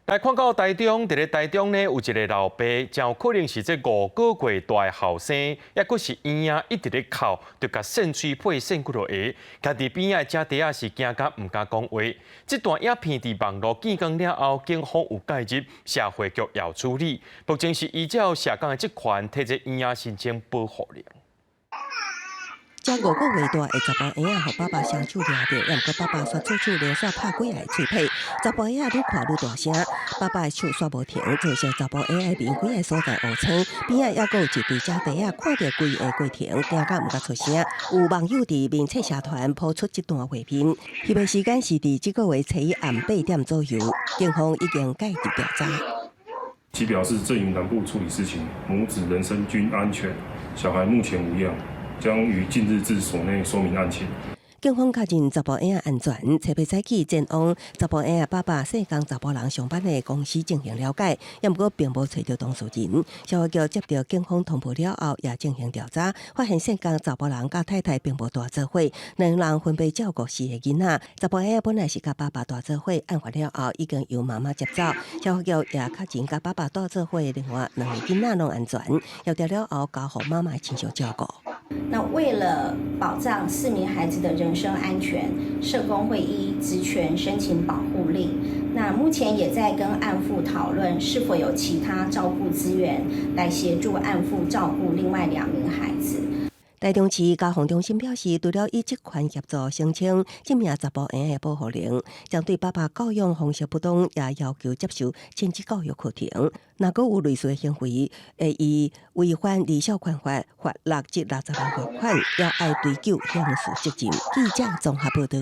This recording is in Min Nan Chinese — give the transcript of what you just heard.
來看到台中，佇咧台中呢，有一个老爸，真有可能是這5個月大的後生，抑閣是嬰仔一直咧哭，就共搧喙皮搧幾落个，徛佇邊仔的姐弟仔是驚甲毋敢講話。這段影片佇網路見光了後，警方有介入，社會局也有處理。目前是依照社工的職權，提這嬰仔申請保護令。這5個月大的查埔嬰仔，予爸爸雙手掠著，也毋過爸爸煞出手連續拍幾下喙皮，查埔嬰仔愈看愈大聲，爸爸的手煞無停，造成查埔嬰仔面幾个所在烏青，邊仔猶閣有一對姐弟仔看著規个過程，驚甲毋敢出聲。有網友佇面冊社團 po 出這段畫面，翕的時間是佇這個月初一暗8點左右，警方已經介入調查。其表示正於南部處理事情，母子人身均安全，小孩目前無恙。將於近日至所內說明案情。警方確認查埔嬰仔安全，冊日早起前往查埔嬰仔爸爸姓江查埔人上班的公司進行了解，也毋過並無揣著當事人。社會局接到警方通報了後，也進行調查，發現姓江查埔人佮太太並無蹛做伙，兩人分別照顧四个囡仔。查埔嬰仔本來是佮爸爸蹛做伙，案發了後已經由媽媽接走。社會局也確認佮爸爸蹛做伙的另外兩个囡仔攏安全，協調了後交予媽媽親屬照顧。那為了保障四名孩子的人身安全，社工會依職權申請保護令。那目前也在跟案父討論是否有其他照顧資源來協助案父照顧另外兩名孩子。台中市家防中心表示，除了依職權協助申請這名查埔嬰的保護令，針對爸爸教養方式不當，也要求接受親子教育課程。若閣有類似的行為，會依違反兒少權法，罰6至60萬罰款，也愛追究刑事責任。記者綜合報道。